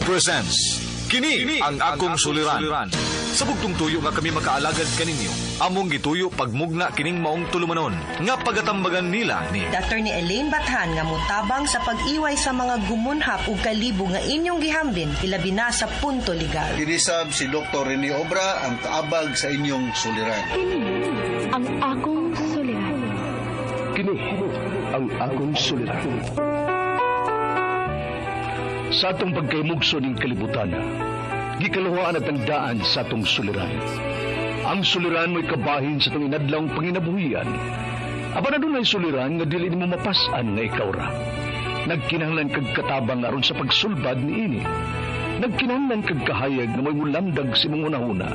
Presents Kini ang akong suliran. Sa bugtong tuyo nga kami makaalagad kaninyo, among gituyo pagmugna kining maong tulumanon nga pagatambagan nila ni Attorney Elaine Bathan nga motabang sa pag-iway sa mga gumunhap ug kalibo nga inyong gihambin ilabi na sa punto legal. Kinisab si Dr. Rene Obra ang kaabag sa inyong suliran. Kini ang akong suliran. Kini ang akong suliran. Sa atong pagkaymugso ning kalibutan, gikaluhaan at ang daan sa atong suliran. Ang suliran mo'y kabahin sa atong inadlawng panginabuhian. Apan adunay suliran nga dili nimo mapas-an nga ikaw ra. Nagkinahanglan kag katabang aron sa pagsulbad niini. Nagkinahanglan kag kahayag nga mo'y mulamdag sa imong hunahuna.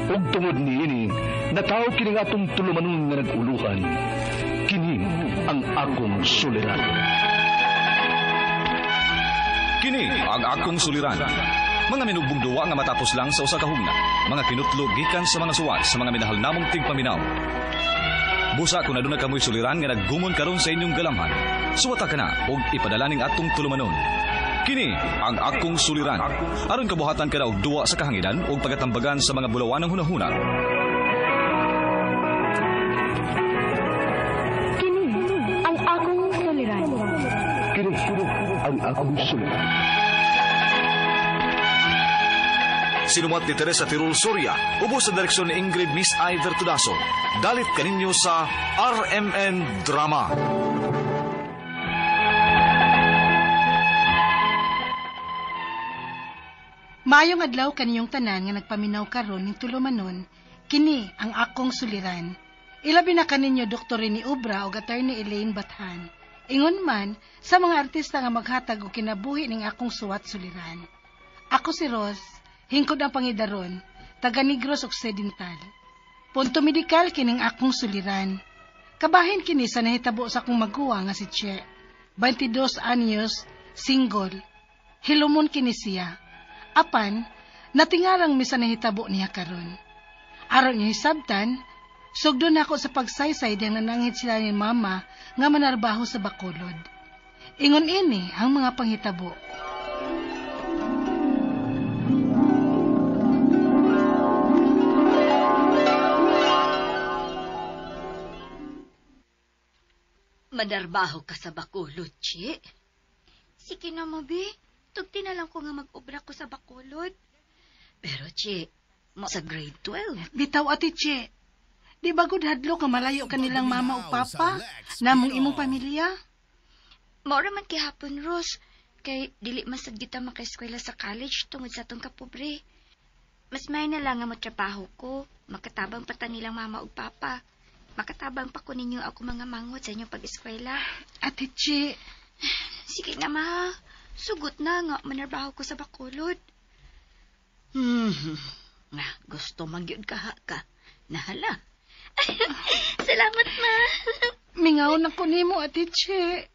Ug tungod niini, natawo kini nga atong tulumanon nga nag-uluhan. Kini ang akong suliran. Kini ang akong suliran. Mga minugbong duwa nga matapos lang sa usa ka hugna. Mga kinutlo gikan sa mga suwat sa mga minahal namong tigpaminaw. Busa kung aduna kamoy suliran nga naggumon karon sa inyong galamhan. Suwata ka na og ipadala ning atong tulumanon. Kini ang akong suliran. Aron kabuhatan ka na og duwa sa kahanginan ug pagatambagan sa mga bulawanang hunahuna. Kini ang akong suliran. Kini ang akong suliran. Sinumat ni Teresa Tirul Soria, ubos sa direksyon ni Ingrid Miss I. Vertudaso. Dalit kaninyo sa RMN Drama. Maayong adlaw kaniyong tanan nga nagpaminaw karon ning tulumanon, kini ang akong suliran. Ilabi na kaninyo Dr. Rene Obra ug Attorney Elaine Bathan. Ingon man sa mga artista nga maghatag og kinabuhi ning akong suwat suliran. Ako si Ros, hingkod ang pangidaron, taga Negros Occidental. Punto medikal kining akong suliran. Kabahin kini sa nahitabo sa akong maguwa nga si Che. 22 anyos, single. Hilumon kini siya. Apan, natingalang mi sa nahitabo niya karon. Aron niya hisabtan, sugdon nako sa pagsaysay diyang nananghit sila ni mama nga manarbaho sa Bacolod. Ingon ini ang mga panghitabo. Madarbaho ka sa Bacolod, Chi. Sige na, Mabi. Tugti na lang ko nga mag-obra ko sa Bacolod. Pero, Chi, sa grade 12. Bitaw, Ate Chi. Di ba gud hadlo ka malayo kanilang mama o papa? Namong imong pamilya? Maura man kihapon, Ros. Kay dili masad kita makaeskwela sa college tungod sa atong kapobre. Mas may na lang nga motrabaho ko. Makatabang pa ta nilang mama ug papa. Makatabang pa ko ninyo ako mga manghod sa inyong pag-eskwela. Ate Chi. Sige na, ma. Sugot na nga manarbaho ko sa Bacolod. Na, gusto man gyud ka ha ka. Nahala. Salamat, ma. Mingaw na ko nimo, Ate Chi.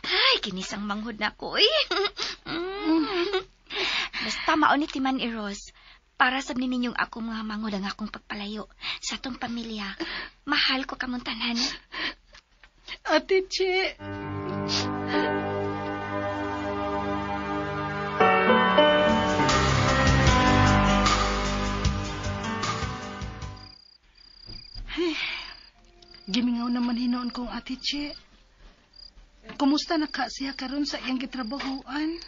Ay, kinisang manghod na ko, eh. Basta mao ni Timan Eros. Para sab ni ninyong akong mga manghod ang akong pagpalayo sa atong pamilya. Mahal ko kamong tanan. Ate Chi. Ay, gimingaw naman hinoon kong Ate Chi. Kumusta na ka siya karon sa iyang gitrabahoan?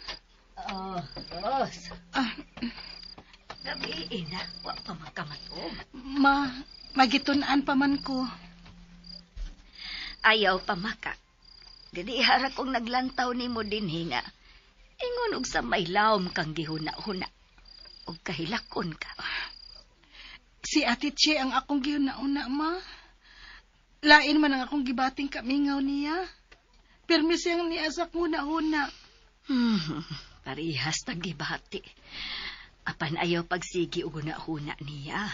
Oh, Ros. Ah, Gabi na, wa pa magkamatog. Ma, magitun-an pa man ko. Ayaw pa maka. Dinihara kong naglantaw nimo dinhi nga. Ingon og sa may lawom kang gihuna-huna. Og kahilakon ka. Si Ate Che ang akong gihuna-huna, ma. Lain man ang akong gibating kamingaw niya. Pirmi siyang niasak huna-huna. Parihas tag gibati. Apan ayaw pagsigi og huna-huna niya.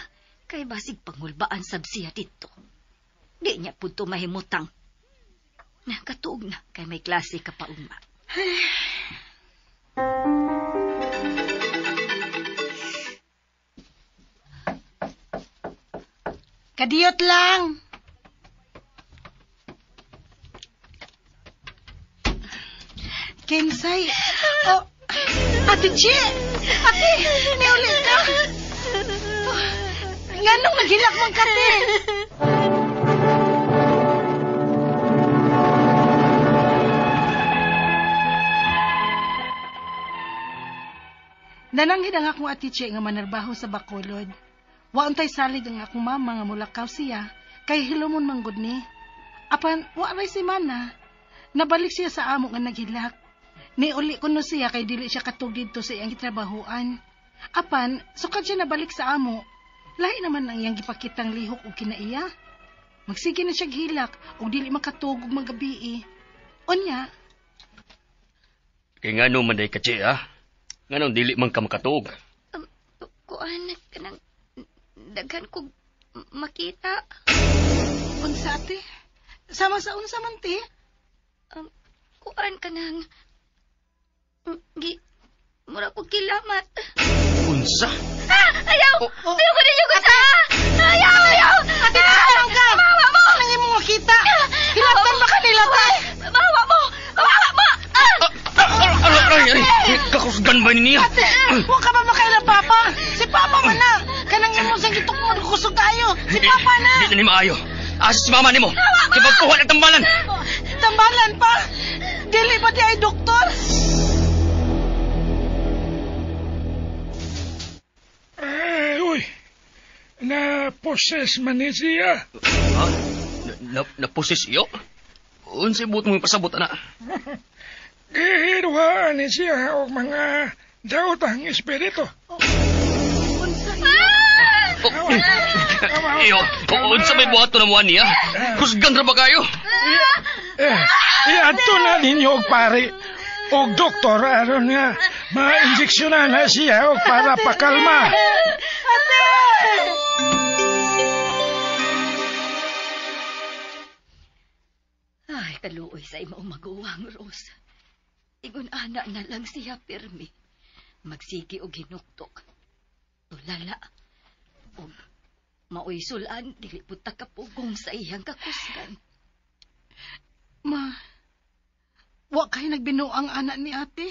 Kay basig pangulbaan sab siya dito. Di niya pud mahimutang. Nakatuog na kay may klase ka pa ugma. Kadiyot lang. Kinsay. Oh, Ate Ate Chi! Ate! Niuli ka! Nganong naghilak man ka, te? Nananghid ang akong Ate Chi nga manarbaho sa Bacolod. Wa untay salig ang akong mama nga mulakaw siya, kay hilumon manggod ni. Apan, wa ray si mana. Nabalik siya sa amo nga naghilak. Niuli kuno siya kay dili siya katug didto sa iyang gitrabahoan. Apan, sukad siya nabalik sa amo. Lahi naman ang iyang gipakitang lihok og kinaiya. Magsige na siya hilak og dili makatug og magabii. Unya, Kay ngano man day ka, Che, ha? Nganong dili man ka makatuog? Kuan, kanang daghan kog makita. Unsa, ate? Sama sa unsa man, te? Kuan kanang gi mura ko kilamat. Unsa? Ah, ayaw! Oh, Ayaw ko ninyo gusa! Ayaw, ayaw! Ate, nasaan ka? Mawa mo! Anong imong makita? Hilatan ba kanila, te? Mawa mo! Mawa mo! Ah! Aray, aray, aray! Kakusgan ba niya? Ate, huwag ka ba makailang papa? Si papa man na. Kanang imong sang gitukmon, kusog kayo. Si papa na. Di na ni maayo. Asa si mama nimo? Kay pagkuha ng tambalan. Tambalan pa. Dili ba di ay doktor? Ay, uy. Na-possess man ni siya. Ha? Na-possess iyo? Unsay buot mo ipasabot, ana? Gihiruhaan ni siya og mga daotang espiritu. Unsa? Oh, iyo, unsa may buhaton na muan niya? Kusgan ra ba kayo? Eh, iadto na ninyo og pari og doktor aron nga ma-injeksyonan na siya og para pakalma. Ate! Ay, kaluoy sa imong maguwang, Rose. Ingon ana na lang siya pirmi. Magsigi og hinuktok. Tulala. Og maoy sulan, dili pud ta kapugong sa iyang kakusgan. Ma, wa kay nagbinuang anak ni ate.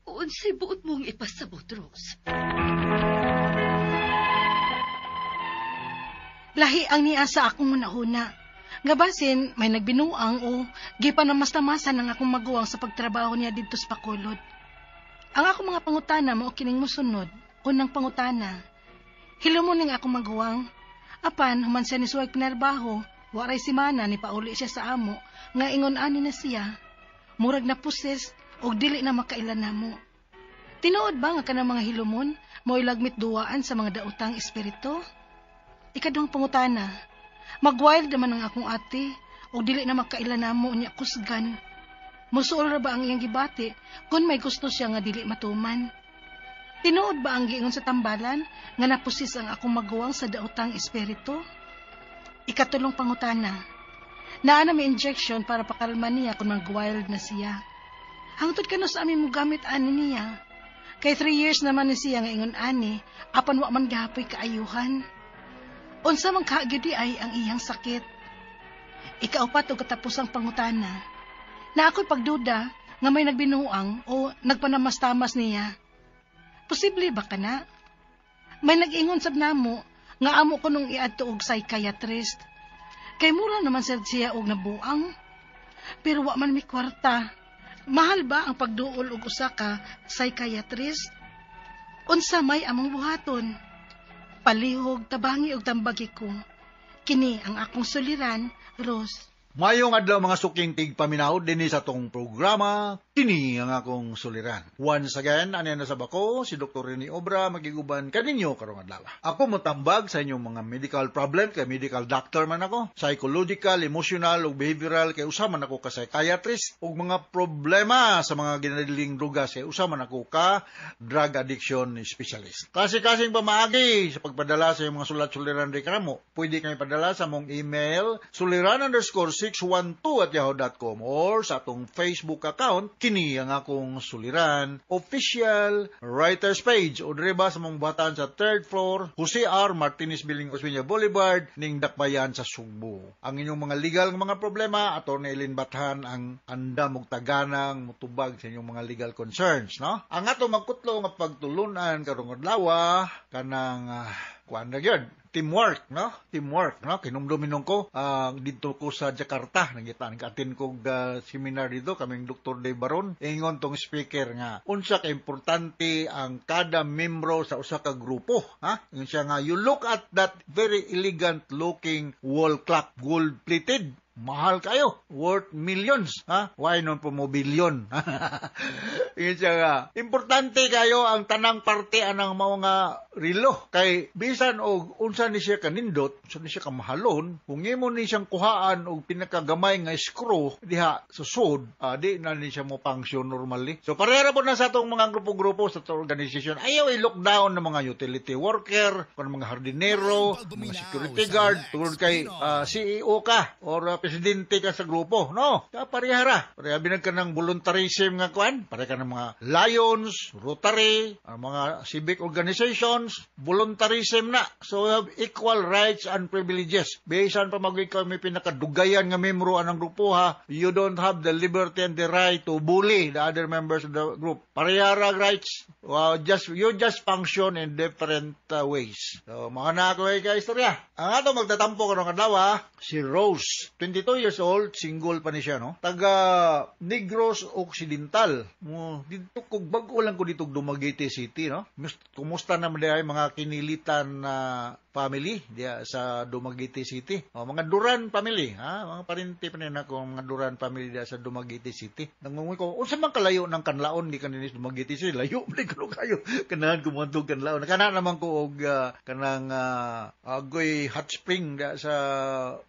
Unsay buot mong ipasabot, Rose? Lahi ang niya sa akong hunahuna. Nga basin, may nagbinuang o gipanamastamasan ang akong maguwang sa pagtrabaho niya didto sa Bacolod. Ang akong mga pangutana mao kining mosunod. Unang pangutana, hilumon ning akong maguwang. Apan, human siya ni suwag pinarbaho, waray si mana ni pauli siya sa amo, nga ingon ani na siya. Murag na puses, og dili na makailan namo. Tinuod ba nga kanang mga hilumon, mo'y lagmit duwaan sa mga daotang espiritu? Ikaduhang pangutana, mag-wild naman ang akong ate, og dili na makailan namo niya kusgan. Musuol ra ba ang iyang gibati kung may gusto siya nga dili matuman? Tinuod ba ang giingon sa tambalan nga napusis ang akong maguwang sa daotang espiritu? Ikatulong pangutana, naa na may injection para pakalma niya kung mag-wild na siya. Hangtod kano sa amin mo gamit ani niya. Kay 3 years naman ni siya nga ingon ani, apan wa man gapoy kaayuhan. Unsa man kagyud ay ang iyang sakit. Ikaupat og katapusang pangutana, na ako'y pagduda nga may nagbinuang o nagpanamastamas niya. Posible ba kana? May nag-ingon sab namo nga amo ko nung iadto og psychiatrist. Kay mura naman sad siya og nabuang. Pero wa man mi kwarta. Mahal ba ang pagduol og usa ka psychiatrist? Unsa may among buhaton? Palihog, tabangi og tambagi ko. Kini ang akong suliran, Rose. Mayong adlaw mga suking tigpaminaw dinhi sa atong programa, kini ang akong suliran. Once again, ani na sa bako, si Dr. Rene Obra magiguban kaninyo karong adlaw. Ako motambag sa inyong mga medical problem kay medical doctor man ako, psychological, emotional ug behavioral kay usa man ako ka psychiatrist ug mga problema sa mga ginadiling drugas kay usa man ako ka drug addiction specialist. Kasi-kasing pamaagi sa pagpadala sa inyong mga sulat suliran reklamo, pwede kami padala sa mong email suliran_612@yahoo.com or sa atong Facebook account Kini ang Akong Suliran official writers page o diri ba sa mong buhatan sa third floor, Jose R. Martinez Building, Osmeña Boulevard, ning Dakbayan sa Sugbo. Ang inyong mga legal nga mga problema, Attorney Eileen Bathan ang andam og taganang mutubag sa inyong mga legal concerns, no? Ang ato magkutlo nga pagtulunan karong adlaw, kanang kuan na gyud, teamwork, no? Teamwork, no? Kinumduminon ko, didto ko sa Jakarta, nangita nag-attend kog seminar dito kaming Dr. Dave Baron. Ingon tong speaker nga unsa ka importante ang kada membro sa usa ka grupo, ha? Ingon siya nga, "You look at that very elegant looking wall clock, gold plated, mahal kayo, worth millions, ha? Why non po mo billion?" Ingon siya nga, importante kayo ang tanang parte anang mga relo. Kay bisan og unsa ni siya kanindot, unsa ni siya kamahalon, kung imo ni siyang kuhaan og pinakagamay nga screw diha sa sud, di na ni siya mo function normally. So parehara po na sa atong mga grupo-grupo sa atong organization. Ayaw i-look down ng mga utility worker, kung mga hardinero, mga security guard, tungod kay CEO ka or presidente ka sa grupo. No, ka parehara. Pareha binag ka ng voluntarism nga kuan, pareha ka ng mga Lions, Rotary, ang mga civic organizations, voluntarism na. So we have equal rights and privileges. Bisan pa mag ikaw may pinakadugayan nga membro anang grupo ha, you don't have the liberty and the right to bully the other members of the group. Parehara rights. Well, just you just function in different ways. So mga na ako ay istorya. Ang ato magtatampo karong adlaw, si Rose, 22 years old, single pa ni siya, no? Taga Negros Occidental. Mo didto kog bag-o lang ko dito Dumaguete City, no? Kumusta naman diay mga kinilitan na family diya sa Dumaguete City? O, mga Duran family, ha? Mga parinti pa nila ako, mga Duran family diya sa Dumaguete City. Nangungoy ko, unsa man kalayo ng Kanlaon gikan dinhi sa Dumaguete City? Layo man ko kayo. Kanahan ko moadtog Kanlaon. Kana naman ko og kanang agoy hot spring diya sa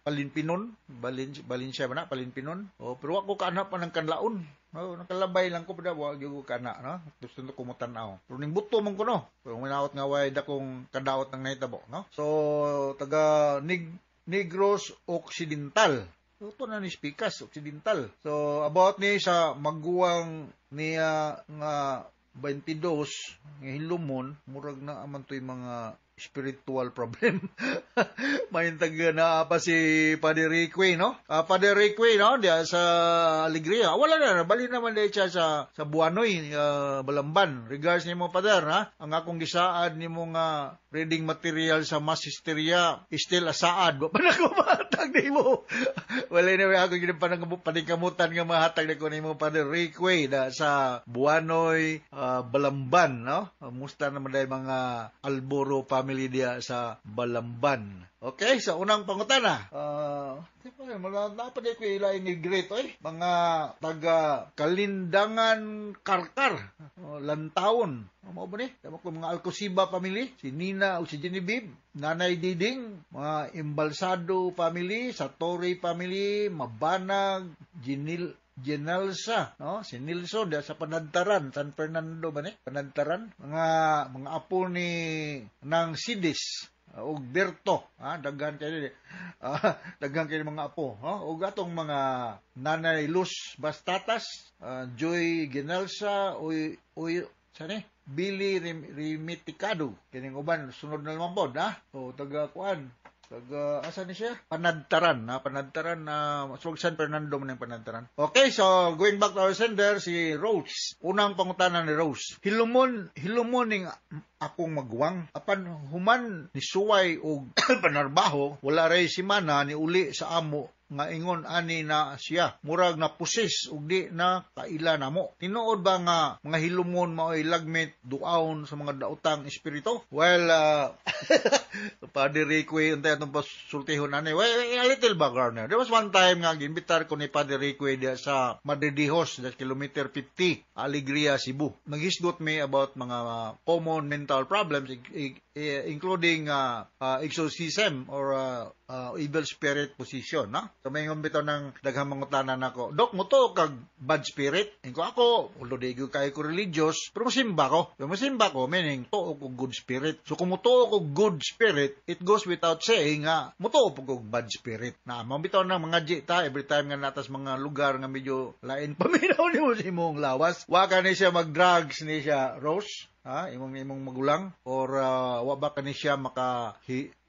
Palinpinon, Valencia ba na Palinpinon? O, pero wa ko kaana pa ng Kanlaon. Oh, nakalabay lang ko pa wa gyud ko kana, no? Gusto ko mo tan-aw. Pero ning buto man ko, no. Pero minaot nga way dakong kadaot ng nahitabo, no? So taga Negros Occidental. So, ito na ni Spikas, Occidental. So about ni sa maguwang niya nga 22 nga hilumon, murag na aman to'y mga spiritual problem. Mahintag na pa si Padre Rique, no? Padre Rique, no? Diya sa Alegria. Wala na, bali naman diya siya sa Buanoy, Balamban. Regards nimo, Father, ha? Ang akong gisaad nimo nga reading material sa mass hysteria, still asaad. Wa pa na ko mahatag nimo. Well, anyway, ako gid pa nang paningkamutan nga mahatag nako nimo, Padre Rique, da sa Buanoy, Balamban, no? Musta naman dahil mga Alboro family diya sa Balamban. Okay, sa unang pangutana. Di pa rin, wala pa di ko ilaing i-greet, oy. Mga taga Kalindangan Karkar, o, Lantawon. Ano ba ni? Tama ko mga Alcosiba family, si Nina o si Genevieve, Nanay Diding, mga Embalsado family, Satori family, Mabanag, Ginil, Genelsa, no? Si Nilson diya sa Panadtaran, San Fernando ba ni? Panadtaran, mga apo ni ng Sidis ug Berto, ha, daghan kay daghan kay mga apo, no? Ug atong mga Nanay Luz Bastatas, Joy Genelsa, uy uy sani Billy Rimiticado. Kining uban sunod na naman pod, ha. O taga kuan, taga asa ni siya? Panadtaran, ha? Panadtaran na uh, San Fernando man ang Panadtaran. Okay, so going back to our sender, si Rose. Unang pangutana ni Rose. Hilumon, hilumon ning akong maguwang. Apan human ni suway og panarbaho, wala ray simana ni uli sa amo nga ingon ani na siya. Murag na pusis ug di na kaila namo. Tinuod ba nga mga hilumon maoy lagmit duaon sa mga daotang espiritu? Well, Padre Rico, untay atong pasultihon ani. Well, a little background there. There was one time nga giimbitar ko ni Padre Rico diya sa Madridijos, sa kilometer 50, Alegria, Cebu. Naghisgot mi about mga common mental problems. including exorcism or evil spirit position, no? So may bitaw ng daghang mangutana nako. Dok, mutuo kag bad spirit? Inko ako, although di ko kayo ko religious, pero musimba ko. Pero musimba ko, meaning tuo ko good spirit. So kung mutuo ko good spirit, it goes without saying nga mutuo po ko bad spirit. Na mao bitaw ng mga jita every time nga natas mga lugar nga medyo lain paminaw nimo sa imong lawas. Wa ka ni siya mag-drugs ni siya, Rose, ha? Imong magulang or wa ba ka ni siya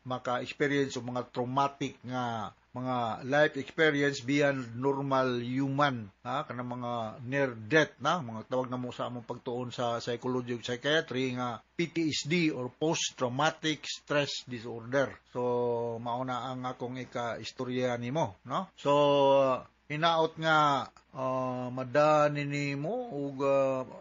maka-experience o mga traumatic nga mga life experience beyond normal human, ha, kanang mga near death na mga tawag na mo sa among pagtuon sa psychology ug psychiatry nga PTSD or post traumatic stress disorder. So mao na ang akong ika-istorya nimo, no? So hinaot nga madani nimo ug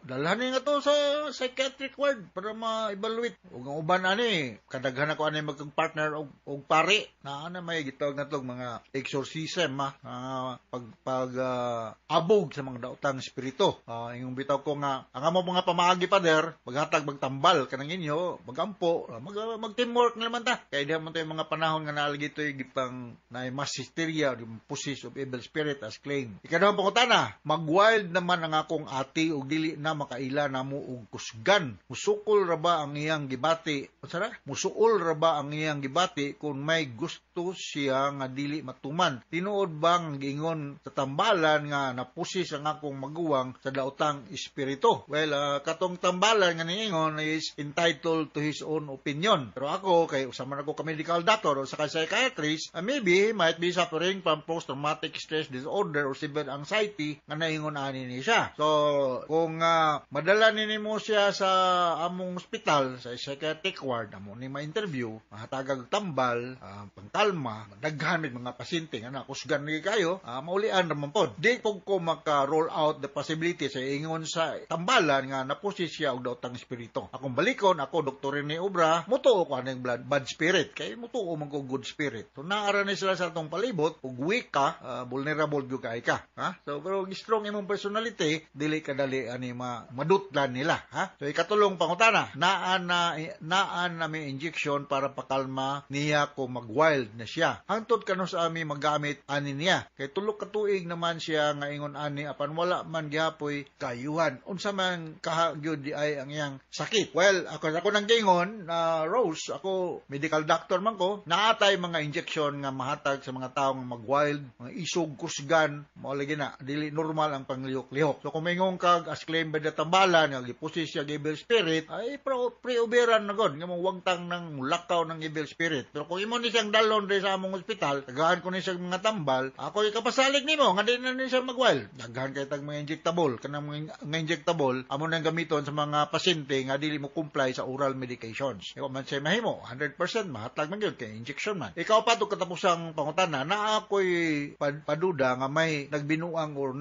dalhan ni nga to sa psychiatric ward para ma-evaluate. Ug ang uban ani kadaghan ako ani magkag-partner og pare na ana may gitawag na tog mga exorcism, ha, pag abog sa mga daotang espiritu. Ingong bitaw ko nga ang amo mga pamaagi, pader, maghatag magtambal kanang inyo, magampo, mag teamwork na naman ta kay diha man tayo mga panahon nga naalagi to'y gipang na mass hysteria o possess of evil spirit as claimed. Ikaduhang pangutana, mag-wild naman ang akong ate ug dili na makaila namo og kusgan. Musukol ra ba ang iyang gibati? Unsa ra? Musuol ra ba ang iyang gibati kung may gusto siya nga dili matuman? Tinuod ba ang giingon sa tambalan nga napusis ang akong maguwang sa daotang espiritu? Well, katong tambalan nga niingon is entitled to his own opinion. Pero ako, kay usa man ako ka medical doctor o sa ka psychiatrist, maybe he might be suffering from post-traumatic stress disorder or severe anxiety nga naingon ani ni siya. So, kung madala ni nimo siya sa among ospital, sa psychiatric ward, amo ni ma-interview, mahatagag tambal, pangkalma, daghan med mga pasyente nga nakusgan ni kayo, maulian ra man pod. Di pud ko maka-roll out the possibility sa ingon sa tambalan nga napusis siya og daotang espiritu. Akong balikon, ako Dr. Rene Obra, mutuo ko aning blood, bad spirit kay mutuo man ko good spirit. So naara ni sila sa atong palibot ug weak ka, vulnerable gyud kay ka, ha? So pero strong imong personality, dili ka dali ani madutlan nila, ha? So ikatulong pangutana, naa na may injection para pakalma niya kung mag-wild na siya. Hangtod kanus-a mi magamit ani niya? Kay 3 ka tuig naman siya nga ingon ani apan wala man gihapoy kayuhan. Unsa man kaha gyud di ay ang iyang sakit? Well, ako nang giingon na Rose, ako medical doctor man ko, naatay mga injection nga mahatag sa mga tawo nga mag-wild, mga isog kusgan, mao lagi na dili normal ang panglihok-lihok. So kung maingon kag as claim by the tambalan nga gipossess siya evil spirit, ay pre-oberan na god nga mo wagtang ng mulakaw ng evil spirit. Pero kung imo ni siyang dalon diri sa among ospital, tagahan ko ni siya mga tambal, ako ikapasalig nimo nga di na ni siya mag-wild. Daghan kay tag mga injectable, kanang mga injectable amo nang gamiton sa mga pasyente nga dili mo comply sa oral medications. Ikaw man siya mahimo, 100% mahatag man gyud kay injection man. Ikaw pa to katapusang pangutana, naa ko'y paduda nga may nagbinuang or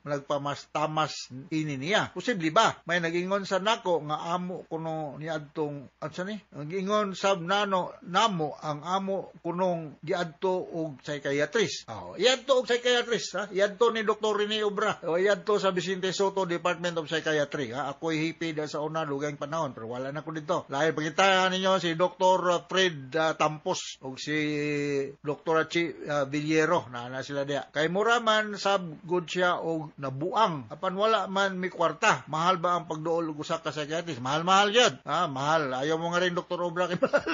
nagpamastamas ini niya. Posible ba? May nagingon sa nako nga amo kuno niadtong unsa ni? Nagingon sab nano namo ang amo kunong giadto og psychiatrist. Oh, iadto og psychiatrist, ha? Iadto ni Dr. Rene Obra. O iadto sa Vicente Sotto Department of Psychiatry, ha? Ako'y hipi da sa una lugang panahon pero wala na ko dito. Lahi pangitahan ninyo si Dr. Fred Tampos og si Dr. Chi Villero na sila diya. Kay mura man sab good siya og nabuang apan wala man mi kwarta. Mahal ba ang pagduol og usa ka psychiatrist? Mahal-mahal gyud. Ha, mahal. Ayaw mo nga rin Dr. Obra kay mahal.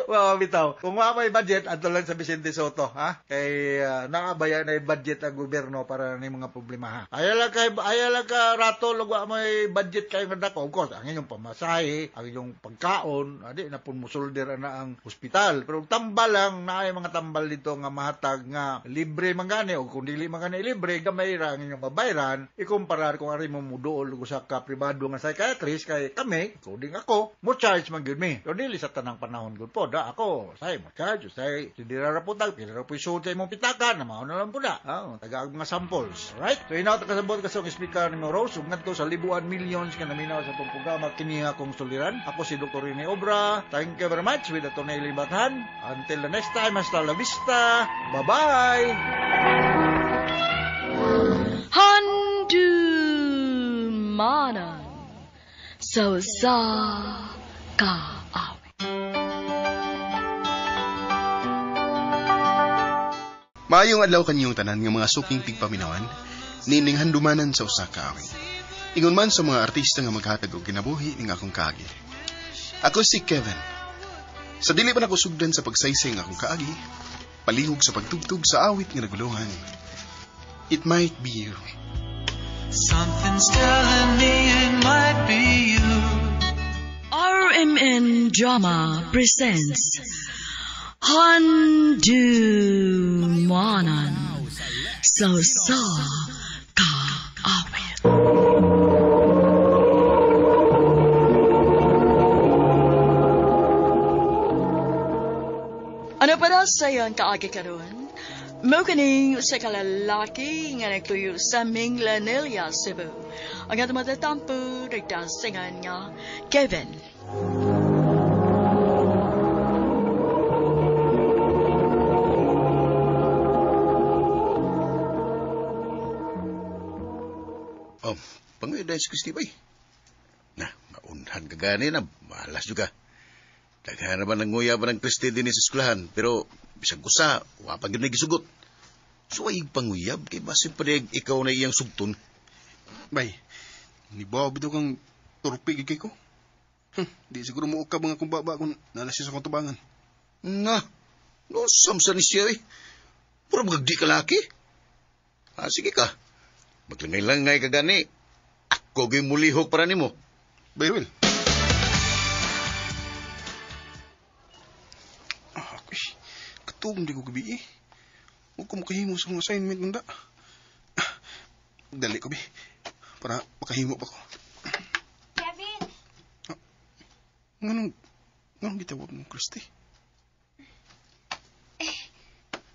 Well, bitaw. Kung wa may budget, adto lang sa Vicente Sotto, ha? Kay naabaya na budget ang gobyerno para ni mga problema, ha. Ayaw lang ka rato lugwa may budget kayo nga dako. Of course, ang inyong pamasahe, ang inyong pagkaon, adi na pun musulder na ang ospital. Pero tambal lang naay mga tambal dito nga mahatag nga libre man gani o kung dili man gani libre, gamay ra ang inyong babayran ikumparar kung ari mo muduol og usa ka pribado nga psychiatrist kay kami, including ako, mo charge man gyud mi. Pero dili sa tanang panahon gud po da ako, say mo charge, say si dira ra po tag, pila ra po isuod sa imong pitaka na mao na lang po na. Ah, taga ang mga samples. Alright? So inaw ta kasabot ka sa speaker ni Rose ug ngadto sa libuan millions nga naminaw sa atong programa kini akong suliran. Ako si Dr. Rene Obra. Thank you very much with Atty. Bathan. Until the next time, hasta la vista. Bye-bye. Handumanan sa usa ka Maayong adlaw kanyong tanan nga mga suking tigpaminawan, nining handumanan sa usa ka awit. Ingon man sa mga artista nga maghatag og kinabuhi ning akong kaagi. Ako si Kevin. Sa dili pa nako sugdan sa pagsaysay ng akong kaagi, palihog sa pagtugtog sa awit nga naguluhan. It might be you. Something's telling me it might be you. RMN Drama presents Handumanan sa Usa Ka Awit. Ano para sa iyong kaagi karon? Mao kaning usa ka lalaki nga nagtuyo sa Minglanilla, Cebu. Ang atong matatampo nagdasingan nga Kevin. Oh, pangoy dahil si Christy bay. Na, maunhan ka gani na, malas juga. Daghan naman ang nguya ba ng Christy din sa eskwelahan, pero bisag kusa, wa pa gyud gisugot. So ay panguyab, kay basin pa rin ikaw na iyang sugton. Bay, nibaw bitaw kang turpi gid kay ko. Di siguro mo ukab mga kumbaba kung nana siya sa akong tubangan. Na, no samsa ni siya eh. Puro magdi ka laki. Ah, sige ka. Maglangay-langay ka gani. Ako gyud mulihok para nimo. Bay, Ruel. Katugong di ko gabi eh. Huwag ko makahimo sa akong assignment nanda. Dali ko, bi. Para makahimo pa ko. Kevin! Nganong gitawag mo, Christy?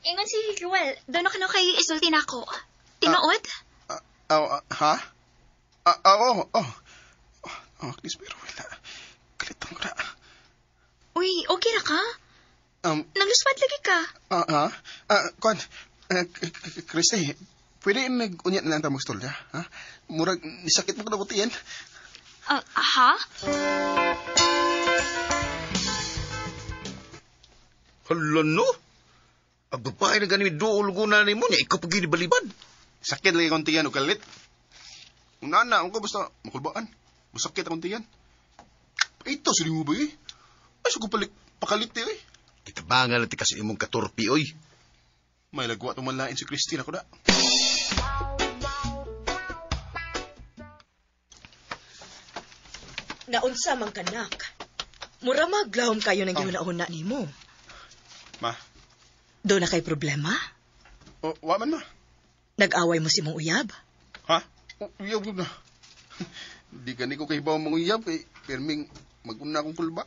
Ingon si Ruel, doon ako kay isulti na ako. Tinuod? Ha? Oo, oh. Oh, Agnes, pero wala. Kalitang ko na. Uy, okay ra ka? Nagluswad lagi ka. Ha? Kuan, Christy, pwede nag-unya na lang tayo magstorya, ha? Murag, nisakit mo ko na butiyan. Ha? Hala no? Ang babae na ganyan dool ko na nimo niya, ikaw pag ginibalibad. Sakit lagi akong tiyan o kalit. Una na, ako basta makulbaan. Masakit akong tiyan. Ito, sino mo ba eh? Ay, suko pakalit eh. Kitabangan natin kasi imong katurpi, oy. May lagwa tumalain si Christine ako na. Naunsa man kanak. Mura maglahom kayo ng gihuna-huna nimo. Ma? Do na kay problema? O, wa man ma. Nag-away mo si mong uyab? Ha? Uyab na. Di gani ko kahibaw mong uyab kay pirming maguna akong kulba.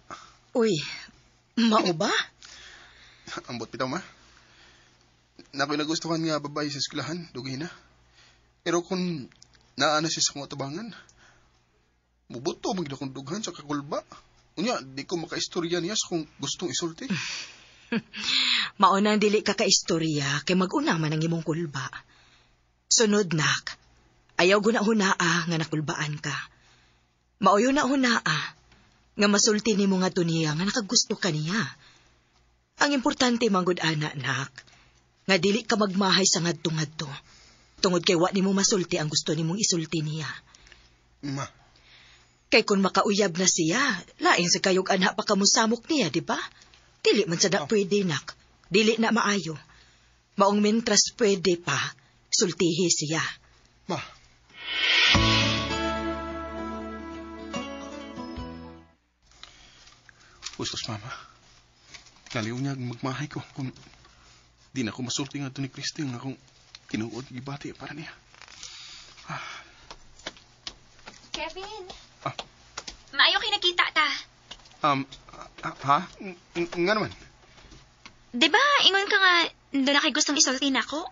Uy, mao ba? Ambot bitaw ma. Nako'y nagustuhan nga babae sa eskwelahan, dugay na. Pero kung naana siya sa akong atubangan, mubuto man gid akong dughan sa kakulba. Unya, di ko makaistorya niya sa kung gustong isulti. Mao nang dili ka kaistorya kay mag-una man ang imong kulba. Sunod nak, ayaw guna-hunaa nga nakulbaan ka. Maoyo na hunaa nga masulti nimo nga niya nga nakagusto ka niya. Ang importante manggod ana nak, nga dili ka magmahay sa ngadto-ngadto. Tungod kay wa nimo masulti ang gusto nimong isulti niya. Ma. Kay kung makauyab na siya, lain sa kayog anak pa kamusamok niya, di ba? Dili man sa na pwede, nak. Dili na maayo. Maong mentras pwede pa, sultihi siya. Ma. Gustos, mama. Kaliw niya magmahay ko kung di na ko masulti nga ito ni Christy nga akong tinuod gibati para niya. Ah. Kevin. Ah. Maayo kay nakita ta. Ha? Nga naman? Diba, ingon ka nga, doon na kay gustong isulti na ako?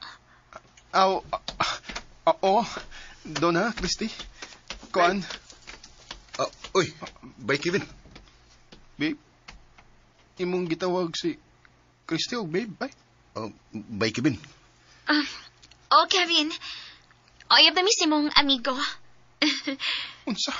Oo. Doon na, Christy. Kuan. Uy, bye Kevin. Babe, imong gitawag si Christy o babe, bye. Bye Kevin. Oh, Kevin. Oyab na mi si mong amigo. Unsa?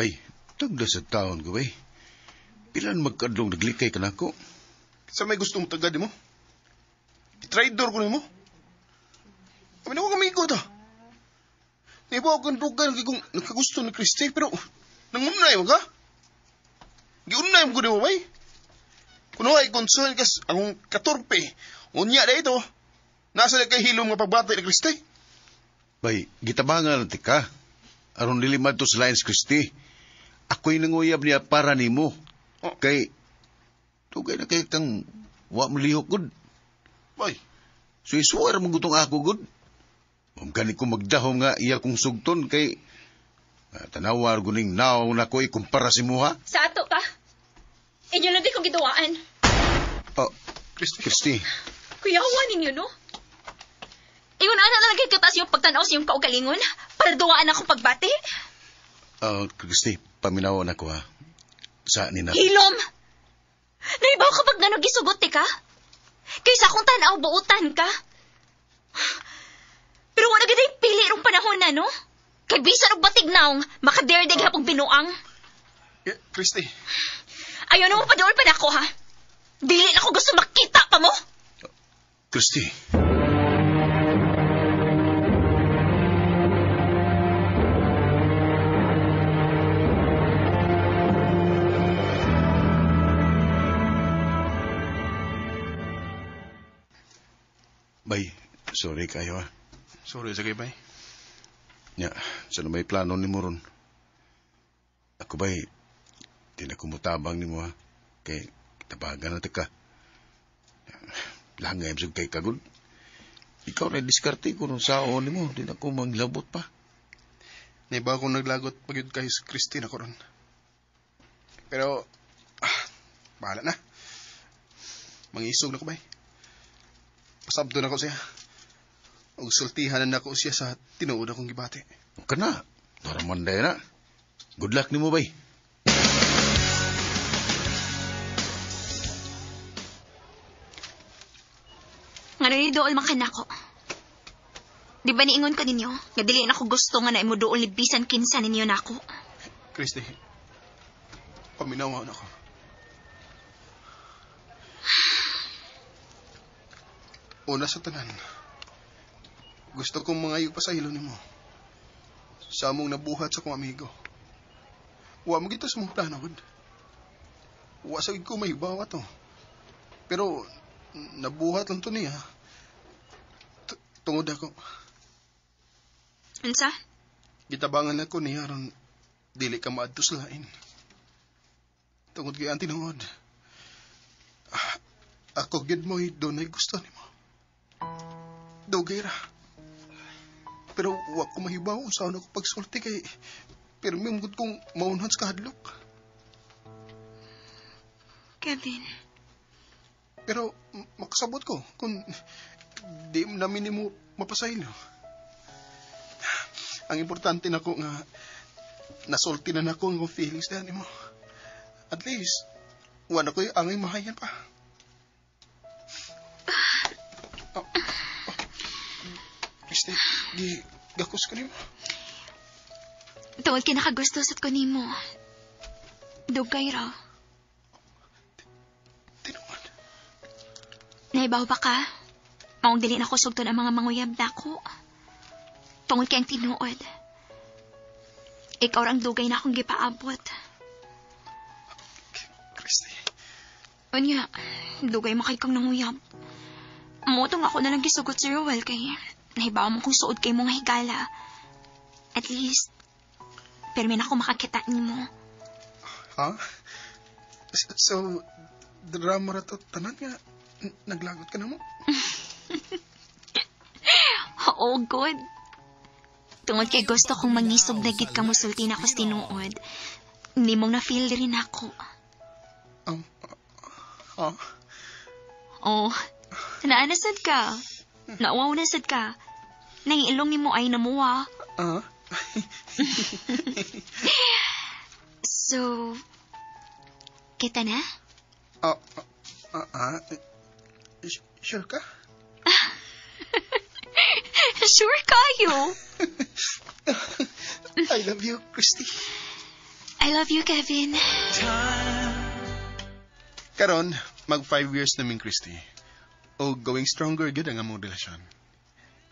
Bay, tagda sa taon ko, bay. Pilan magkadlong naglikay ka na ako. Sa may gusto mong tagad mo? I-trader ko nimo. Kami na ko kamigo ta. Naibaw kang dugan kay kung nakagusto ni Christy, pero nangunay mo ka? Giunay mo ko nimo, bay. Kuno ay concern kas akong katorpe. Unya na ito. Nasa na kay hilom nga pagbati ni Christy. Bay, gitabangan na ka. Aron dili madto sa lines, Christy. Ako'y nanguyab niya para nimo. Oh. Kay, tugay na kay kang wa mo lihok, gud. Bay. So isuwar mo gutong ako, gud. Gani ko magdahom nga iya kong sugton kay tanawar guning naong na ko ikumpara si muha. Sa ato ka. Inyo lang di kong giduwaan. Oh, Christy. Kuyawa ninyo, no? Ingon ana na lang kay katas yung pagtanaw sa iyong kaugalingon para duwaan akong pagbati. Christy, paminaw na ko ha. Sa nina. Hilom! Naibaw kapag nanugisugot ka? Kaysa akong tanaw, buutan ka. Pero wala gid ay pili rong panahon na, no? Kay bisan og batig naong, makaderde hapong binuang. Yeah, Christy. Ayaw na mo paduol pa nako, ha? Dili na ko gusto makita pa mo. Christy. Bay, sorry kayo, ha? Sorry sa kay, bay. Nya, sa may plano ni mo ron. Ako, bay, di na kumutabang ni mo, ha? Kay, tabagan na ka. Langay, sa kay kagod. Ikaw na diskarte ko nung sao ni mo. Di na ko manglabot pa. Naiba akong naglagot pag yun kay Christine ako ron. Pero, bahala na. Mangisog na ko, bay. Pasabdo na ko siya. Og sultihan na nako siya sa tinuod akong gibati. Kana, naraman na. Good luck nimo, bay. Ngano ni dool man kanako. Di ba niingon ka ninyo? Nga dili na ko gusto nga na imo dool ni bisan kinsa ninyo nako. Christy, paminaw na ako. Una sa tanan, gusto kong mangayo pa sa ilo nimo. Sa among nabuhat sa kong amigo. Wa mo gito sa mong plano, gud. Wa sa ko mahibawa to. Pero nabuhat lang to niya. Tungod ako. Unsa? Gitabangan ako niya aron dili ka maadto sa lain. Tungod kay ang tinuod. Ako gid mo'y dunay gusto nimo. Dugay ra. Pero wa ko mahibaw unsaon ako pagsulti kay pero may mugod kong maunhan sa kahadlok. Kevin. Pero makasabot ko kung di namin nimo mapasaylo. Ang importante nako nga nasulti na nako ang feelings na nimo. At least wala ko'y angay mahayan pa. Oh, oh. Christy, di gakos ko nimo. Tungod kay nakagusto sad ko nimo. Dugay ra. Tinuod. Naibaw ba ka? Maong dili na ko sugton ang mga manguyab nako. Tungod kay ang tinuod. Ikaw ra ang dugay na akong gipaabot. Christy. Unya, dugay mo kay kang nanguyab. Motong ako na lang gisugot si Ruel kay nahibaw mo kung suod kay mong higala. At least, permi na ako makakita nimo. Ha? So, drama ra to tanan nga naglagot ka na mo? Oo, good. Tungod kay gusto kong mangisog na gid ka musulti na ako sa tinuod. Hindi mong na-feel rin ako. Ha? Oh, naanasad ka. Nauwaw na sad ka. Nangiilong ni mo ay namuwa. Ah? So, kita na? Sure ka? Sure kayo. I love you, Christy. I love you, Kevin. Karon, mag 5 years na ming Christy. O going stronger gyud ang among relasyon.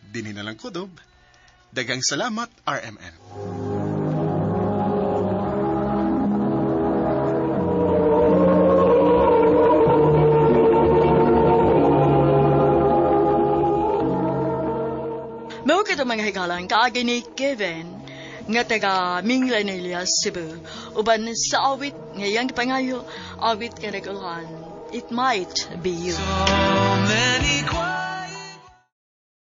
Dinhi na lang kutob. Daghang salamat, RMN. Mao kito mga higalan kaagi ni Kevin nga taga Minglanilla, Cebu. Uban sa awit nga iyang gipangayo, awit nga nagulhan, It Might Be You. Many